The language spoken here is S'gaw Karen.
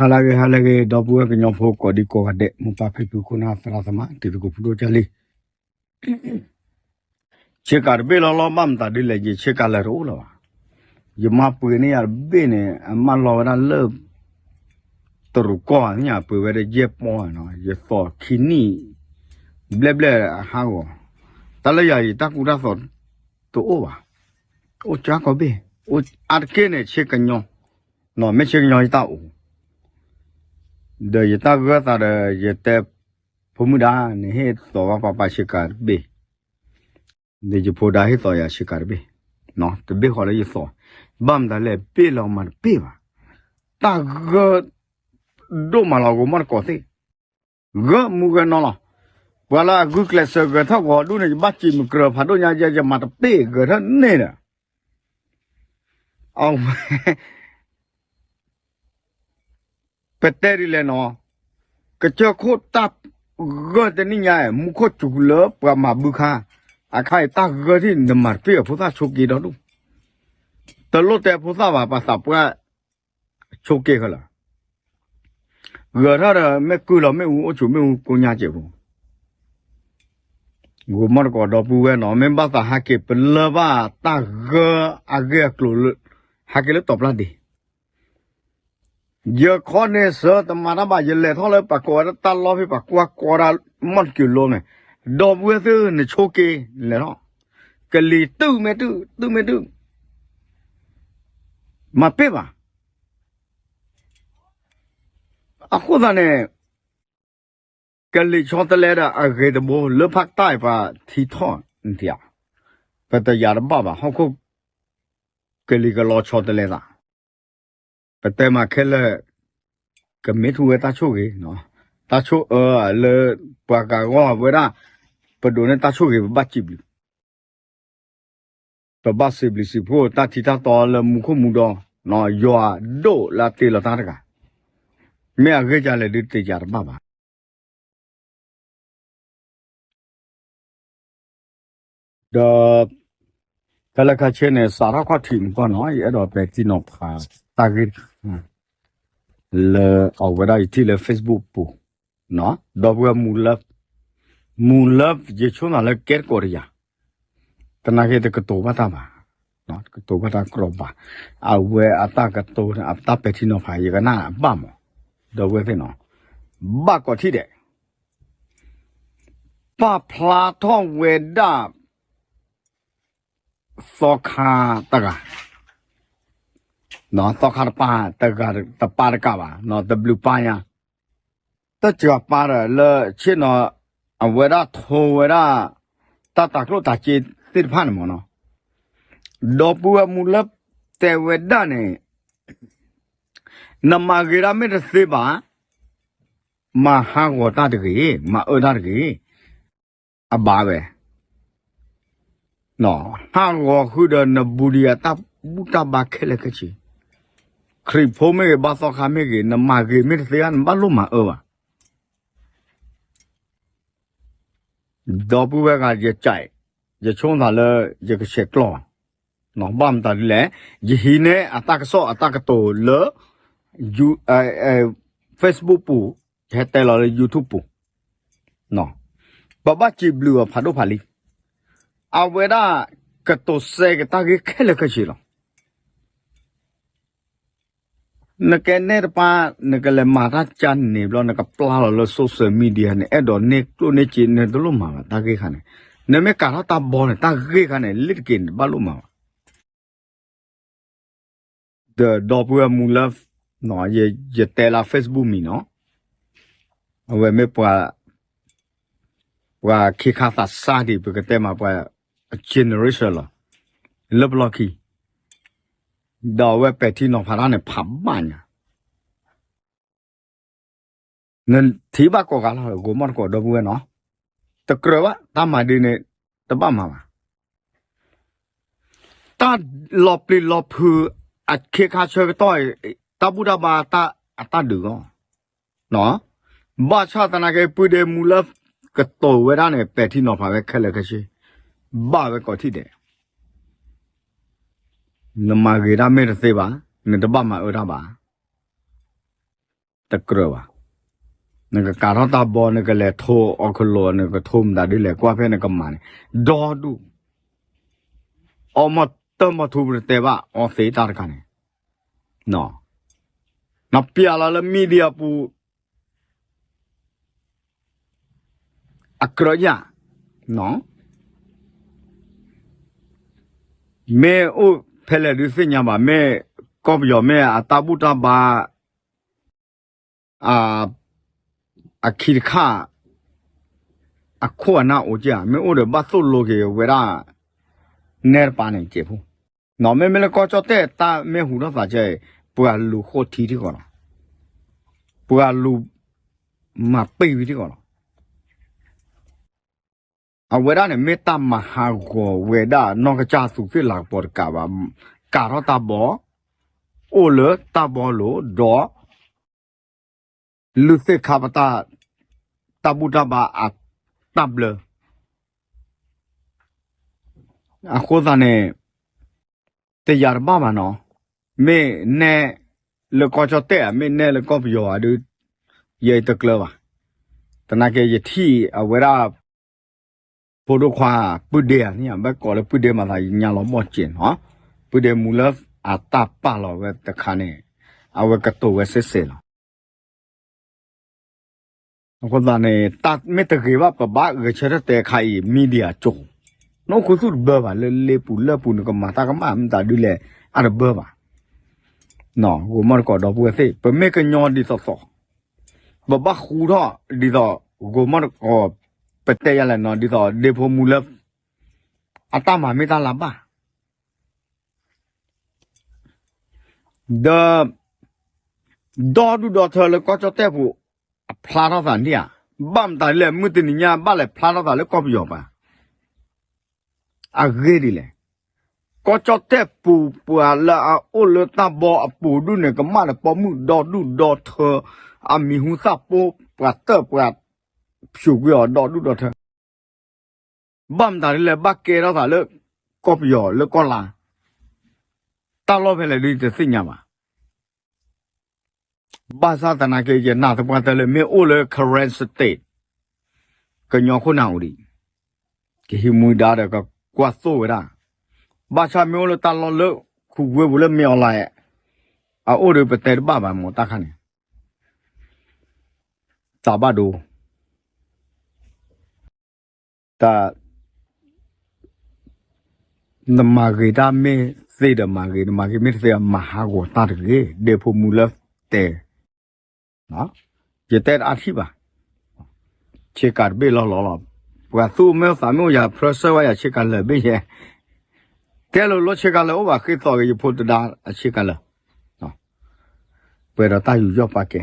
ဟါလၢအဂ့ၤ ဟါလၢအဂ့ၤ ဒီပုၢ်ဝဲၢ်ကညီဖိကိးဒံကိးဂၤဒဲး မိၢ်ပၢ်ဖံဖုခိၣ်နၢ်သရၣ်သမါ တံၤသကိးဖိဒိၣ်ကၢ်လံ ဆ့ကၤတဘ့ၣ်လီၤလီၤ ဘၣ်မတၤဒ်လဲၣ် ယဆ့ကၤလၢာ်တအိၣ်လၢၤဘၣ်. ယမါပှ့ၤန့ၢ်ယၤတဘ့ၣ်န့ၣ် အမၢလီၤဝဲဒၣ်လၢ တရူးကီၢ်သ့ၣ်ညါ ပှ့ၤဝဲဒၣ်ယဲၢ်ပီၢ်နီၤ ယသိးခံနံၣ် ဘျဲၣ်ဘျဲၣ်အဟးဂီၤ, တၢ်လၢယၤအံၤ တၢ်ကူတၢ်သိးတအိၣ်ဘၣ်, အိၣ်ကၢ်ကီဘ့ၣ်, အါတက့ၢ်န့ၣ် ဆ့ကညီ, နီၤ မ့ၢ်ဆ့ကညီယတၢ်အိၣ်, ဒီးယတၢ်ဂၢၢ်သးဒီး ယတဲ ဖိမုၣ်ဒါ နဟ့ၣ်သိးဘၣ်ပၢ်ပၢ်ဆ့ကၤတဘ့ၣ်, ဒီးယဖိဒါဟ့ၣ်သိးယၤဆ့ကၤတဘ့ၣ်, တဘ့ၣ်ဃီလၢယသိး, ဘၣ်မတၤလဲၣ် ဘ့ၣ်လီၤမၤတဘ့ၣ်ဘၣ်, တၢ်ဂၢၢ် ဒိၣ်မးလီၤ ဂိၤမီၢ်တကိးသ့ၣ်, ဂၢၢ်မူဂၢၢ်နီၢ်လီၤ, ပှၤလၢအဂုာ်ကျဲးစၢးဂဲၤထၢၣ်ဂီၤဒူၣ်န့ၣ် ယဘၣ်စံးမုၢ်ကြၢးဖးဒိၣ်ညါ ယမၤတဘ့ၣ်ဂဲၤထၢၣ်န့ၣ်ဒီး အဝဲ ပတဲဒ်လဲၣ်နီၤ, ကစၢၢ်ခိၣ်တၢ်ဂၢၢ်တနံၣ်ညါ မူခိၣ်စူၤလၢပှၤမၤဘုခါ, အခါအံၤတၢ်ဂၢၢ်ထံၣ် နမၤတဘ့ၣ်အဖိသၣ်ဆိးက့ဒီဒူၣ်, တလိၣ်တဲဖိသၣ်ဘၣ် ပှၤသးပှၢ်ဆိးက့ခဲလၢာ်, ဂဲၤထီၣ်ဒီးမ့ၢ်ကုၢ်လီၤမ့ၣ်အူ အိၣ်ဆူၣ်မ့ၣ်အူကိညါစဲးဖိ ဂိၤမီၢ်တကိးဒီပုၢ်ဝဲၢ်နီၤ မ့ၢ်ဘၣ်သးဟဲက့ၤပလၢၢ်ဘၣ်တၢ်ဂၢၢ်အဂ့ၢ်အကျိၤလၢ ဟဲက့ၤလၢတီၤပျၢ်ဒ့ ယခီန့ၣ်စၢၤတမၤတၢ်ဘၣ် ယလဲၤထီၣ်လၢပှၤကိးဝဲဒၣ်တၢ်လီၢ်ဖဲပှၤကွၢ်ကီဒၣ်မီၢ်တက့ၤလိၤန့ၣ်, ဒီပုၢ်ဝဲၢ်သ့ၣ်နဆိးက့လဲၤထီၣ်, ကလံၤတုၤမ့ၢ်တုၤ တုၤမ့ၢ်တုၤ, မၤပ့ၢ်ဘၣ်. အဃိသတးန့ၣ် ကလံၤဆီတလဲဒီးအဂ့ၤတဘိ လၢဖးတၢ်အံၤပှၤထံထီၣ်နထံၣ်ဧါ, ပတယာ်တဘၣ်ဘၣ် ဟီၣ်ခိၣ်ကလံၤကလီဆီတလဲသး, ပတဲမးခဲလၢာ် ကမ့ၢ်ထူဝဲတၢ်ဆိၣ်ဂ့ၤ, တၢ်ဆိၣ်အၢလၢပှၤကဂီၢ်ဝဲဒၣ်, ပဒိးန့ၢ်တၢ်ဆိၣ်ဂ့ၤ ပဘၣ်စံးဘျုး ပဘၣ်စံးဘျုးစံးဖှိၣ်တၢ်ထံတၢ်တီလၢမူခိၣ်မူဒီ, ယွၤဒိၣ်လၢအတ့လီၤတၢ်တဂၤ, မ့ၢ်အဂ့ၢ်ဒ်လဲၣ်ဒုးတယာ်တဘၣ်ဘၣ်. ဒီး ခဲလၢာ်ခဲဆ့န့ၣ် စးထီၣ်ခီၣ်ထံးန့ၣ်ကီၢ်နီၤ ယအဲၣ်ဒိးပဲာ်ထံနီၤဖးတၢ်ဂ့ၢ်တခါ လၢအဝဲဒၣ်ယထံၣ်လၢ Facebook ပူၤ, ဒီပုၢ်ဝဲၢ်မူလၢ မူလၢ ယဆိကမိၣ်လၢကဲတကိးတယၤ, သနာ်က့တကတိၤဘၣ်တၢ်ဘၣ်, တကတိၤဘၣ်တၢ်ကြီဘၣ်, အဝဲအတၢ်ကတိၤ အတၢ်ပဲာ်ထံနီၤဖး ယကနၣ်ဘၣ်မး, ဒီပုၢ်ဝဲၢ်သ့ၣ်နီၤ, ဘၣ်ကိးထံၣ်ဒဲး ပာ်ဖျါထီၣ်ဝဲဒၣ် သီခါတဂၤ, သီခါတပၢ်တဂၤ တပၢ်တကးဘၣ်နီၤ တဘျုးပၢ်ညါ, တစှၤပၢ်ဒီးလၢဆ့ၣ်နီၤ အဝဲဒၣ်ထိဝဲဒၣ် တၢ်တၤကျိၣ်တၤစ့သ့ၣ်တဖၣ်န့ၣ်မးနီၤ, ဒီပုၢ်ဝဲၢ်မူလၢတဲဝဲဒၣ်န့ၣ် နမၤဂ့ၤဒၣ်မ့ၢ်တသ့ဘၣ်, မၤဟးဂီၤတၢ်တဂ့ၤ, မၤအၢတၢ်တဂ့ၤ, အဘၣ်ဝဲ, ဟးဂီၤဃုာ်ဒီးနဘူးဒံးအတၢ်ဘူၣ်တၢ်ဘါခဲလၢာ်ခဲဆ့, ခရံာ်ဖိမ့ၢ်ဂ့ၤ ဘါသီခါမ့ၢ်ဂ့ၤ နမၤဂ့ၤမ့ၢ်တသ့ဧါ နဘၣ်လိၣ်မၤအၢဘၣ်. ဒီပုၢ်ဝဲၢ်ဂၤ ယကး, ယဆိကမိၣ်သးလၢ ယကဆဲးကျိးဘၣ်, ဘၣ်မတၤဒ်လဲၣ်, ယဟံးန့ၢ်အတၢ်ကစီၣ်အတၢ်ကတိၤလၢ Facebook ပူၤ, ယဟဲတဲလီၤလၢ YouTube ပူၤ, ပဘၣ်စံးဘျုးအီၤဖးဒိၣ်ဖးလံ, အဝဲဒၣ်ကတိၤစဲက့ၤတၢ်ဂ့ၢ်ခဲလၢာ်ခဲဆ့လီၤ. နကဲနဲၣ်တပၢ် နကလဲၤမၤတၢ်ကၢ်န့ၣ်ဘျီ နကပျၢ်လီၤလၢ social media န့ၣ် အဲၣ်ဒိးန့ၢ်ကျိၣ်န့ၢ်စ့ နတလိၣ်မၤဘၣ်တၢ်ဂ့ၢ်ခါန့ၣ်, နမ့ၢ်ကးထီၣ်တၢ်ဘီန့ၣ် တၢ်ဂ့ၢ်ခါန့ၣ် လ့တက့ၤနဘၣ်လိၣ်မၤဘၣ်. ဒီးဒီပုၢ်ဝဲၢ်မူလၢ ယတဲလၢ Facebook မံၤနီၤ, အဝဲမ့ၢ်ပှၤ ပှၤခ့ခါသးစၢ်ဒံး ပကတဲမးပှၤ generation လီၤ, လၢပလီၢ်ခံ, ဒီးအဝဲပဲာ်ထံနီၤဖးတၢ်န့ၣ် ဖးဘၣ်ညါ, နထံၣ်ဘၣ်ကိးဂၤလီၤ ဂိၤမီၢ်တကိးဒီပုၢ်ဝဲၢ်နီၤ, တကြၢးဘၣ် တၢ်မၤဒ်န့ၣ် တဘၣ်မၤဘၣ်. တၢ်လီၤပျံၤလီၤဖုး အခ့ခါဆၢကတီၢ်အံၤ တၢ်ဘူၣ်တၢ်ဘါအတၢ်ဒုးအီၤ, ဘၣ်ဆၣ်သနာ်က့ ပုၢ်ဒ့မူလၢကတိၤဝဲဒၣ်န့ၣ် ပဲာ်ထံနီၤဖးဝဲခဲလၢာ်ခဲဆ့, ဘၣ်ဝဲကိးထံၣ်ဒဲး, နမၤဂ့ၤတၢ်မ့ၢ်တသ့ဘၣ်, နတဘၣ်မၤအၢတၢ်ဘၣ်. တကြၢးဘၣ်. နကကးထီၣ်တၢ်ဘီ နကလဲၤထိအီၤခလိာ် နကထိမတၤဒ်လဲၣ် ကွၢ်ဖဲနကမၤန့ၣ် ဒီဒူၣ် အီမီၢ်တၢ်မီၢ်ထူပတဲဘၣ် အီသ့တၢ်တခါန့ၣ် နပျးလီၤလၢ media ပူၤ အကြၢးညၣ် မ့ၢ်အိၣ်ဖဲလဲၣ်ဒုးသ့ၣ်ညါဘၣ် မ့ၢ်ကီၢ်ပယီၤမ့ၢ်အတၢ်ဘူၣ်တၢ်ဘါ အခံတခါ အခိၣ်အနၢ်အိၣ်ကၠၢ် မ့ၢ်အိၣ်ဒီးဘၣ်သိၣ်လိက့ၤဝဲဒၣ် နဲတပၤန့ၣ်ကဲးဖိ မ့မ့ၢ်လၢကီၢ်ကၠီၣ်တဲၣ်တၢ်မ့ၢ်ဟူထီၣ်သးကဲး ပှၤလူၤဃိထံထံကီးလီၤ. ပှၤလူၤမၤပ့ၢ်ဝံၤထံကီးလီၤ. အဝဲဒၣ်န့ၣ်မ့ၢ်တၢ်မၤဟးဂီၤဝဲဒၣ် နီၢ်ကစၢ်သူးသ့ၣ်လၤကပီၤတကးဘၣ်, ကးထီၣ်တၢ်ဘီ, အိၣ်လၢတၢ်ဘီလိၤဒီး လုၢ်သ့ၣ်ခါပတၢ် တၢ်ဘူၣ်တၢ်ဘါအတၢ်ဘျၢ အဃိသတးန့ၣ် တယာ်တဘၣ်ဘၣ်နီၤ, မ့ၢ်နဲလၢကီၢ်ကၠီၣ်တဲၣ်ဧါ မ့ၢ်နဲလၢကီၢ်ပယီၤဧါဒုး ယဲအံၤတကျၢၤဘၣ်. သနာ်က့ ယထံၣ်အဝဲဒၣ် ဖိဒိၣ်ခွါ ပုၢ်ဒ့ဧါန့ၣ် ဘၣ်ကိးလၢပုၢ်ဒ့မၤသး ယညါလီၤဘီၣ်စ့ၢ်နီၤ, ပုၢ်ဒ့မူလၢအတၢ်ပာ်လီၤဝဲတခါန့ၣ် အဝဲကတိၤဝဲစ့ၢ်စ့ၢ်လီၤ. အဃိသတးန့ၣ် တၢ်မ့ၢ်တဂ့ၤဘၣ် ပဘၣ်ဂဲၤဆၢထၢၣ်တဲခါအံၤ media ကၠိ, နအိၣ်ခူသူၣ်တဘၢဘၣ် လၢလ့ပူၤလၢပူၤ နကမၤတၢ်ကမၣ်မတၤဒ်လဲၣ် အတဘၢဘၣ်. ဂိၤမီၢ်တကိးဒီပုၢ်ဝဲၢ်သ့ၣ် ပမ့ၢ်ကညီဒ်သိးသိး ပဘၣ်ဃူထီၣ်ဒ်သိး ဂိၤမီၢ်တကိး ပတဲယၤလဲၣ်နီၤ ဒ်သိးဒ့ဖိမူလၢ အတၢ်မၤမ့ၢ်တၢ်လၢဘၣ် ဒီး ဒီဒူၣ်ဒီထၢလၢကီၢ်ကၠီၣ်တဲၣ်ပူၤ အဖျါထီၣ်သးန့ၣ်ဧါ, ဘၣ်မတၤဒ်လဲၣ် မုၢ်တနံၤညါဘၣ်လဲၤဖျါထီၣ်သးလၢကီၢ်ပယီၤပူၤ, အဂ့ၢ်ဒ်လဲၣ်, ကီၢ်ကၠီၣ်တဲၣ်ပူၤ ပှၤလၢအအိၣ်လၢတၢ်ဘီအပူၤဒူၣ်န့ၣ် ကမၣ်ဒီးပိာ်မုၣ်ဒီဒူၣ်ဒီထၢ, အမံၤဟူသၣ်ဖိ ပှၤတၢၢ်ပှၤ ဖျိးကွံာ်အီၤဒီဒူၣ်ဒီထၢ ဘၣ်မတၤဒ်လဲၣ် ဘၣ်ကဲထီၣ်သးလၢ ကီၢ်ပယီၤလၢကီၢ်လါ, တၢ်လီၢ်ဖဲလဲၣ်ဒုးတသ့ၣ်ညါဘၣ်. ဘၣ်ဆၣ်သနာ်က့ ယနာ်သပှၢ်တၢၢ်လၢ မ့ၢ်အိၣ်လၢ Karen State ကညီခိၣ်နၢ်အိၣ်ဒံး, ကဟံးမူဒါဒီးကကွၢ်သိၣ်ဝဲဒၣ်, ဘၣ်ဆၣ်မ့ၢ်အိၣ်လၢတၢ်လီၢ်လၢ ခူဝ့ပူၤလၢမ့ၢ်အီၤလၢ အအိၣ်ဒီးပတဲတဘၣ်ဘၣ်မ့ၢ်တၢ်ခါန့ၣ် တၢ်ဘၣ်ဒိ တၢ် နမၤဂ့ၤတၢ်မ့ၢ်သ့ဒီးမၤဂ့ၤ, နမၤဂ့ၤမ့ၢ်တသ့ဒီးမၤဟးဂီၤတၢ်တဂ့ၤ, ဒ့ဖိမူလၢတဲ, ယတဲတအါထံၣ်ဘၣ်, ဆ့ကၤတဘ့ၣ်လီၤလီၤလီၤ, ပှၤသူၣ်မ့ၢ်သးမ့ၢ်အိၣ်ယၤ ဖျၢၣ်ဆၢဝဲယၤဆ့ကၤလၢာ်ဘ့ၣ်ယဲ, တဲလိၤလိဆ့ကၤလၢာ်အိၣ်ဘၣ်ဃ့သီၣ်ဂ့ၤယဖိတဒါအဆ့ကၤလၢာ်, ပှဲၤဒီးတၢ်ယူးယီၣ်ပာ်ကဲ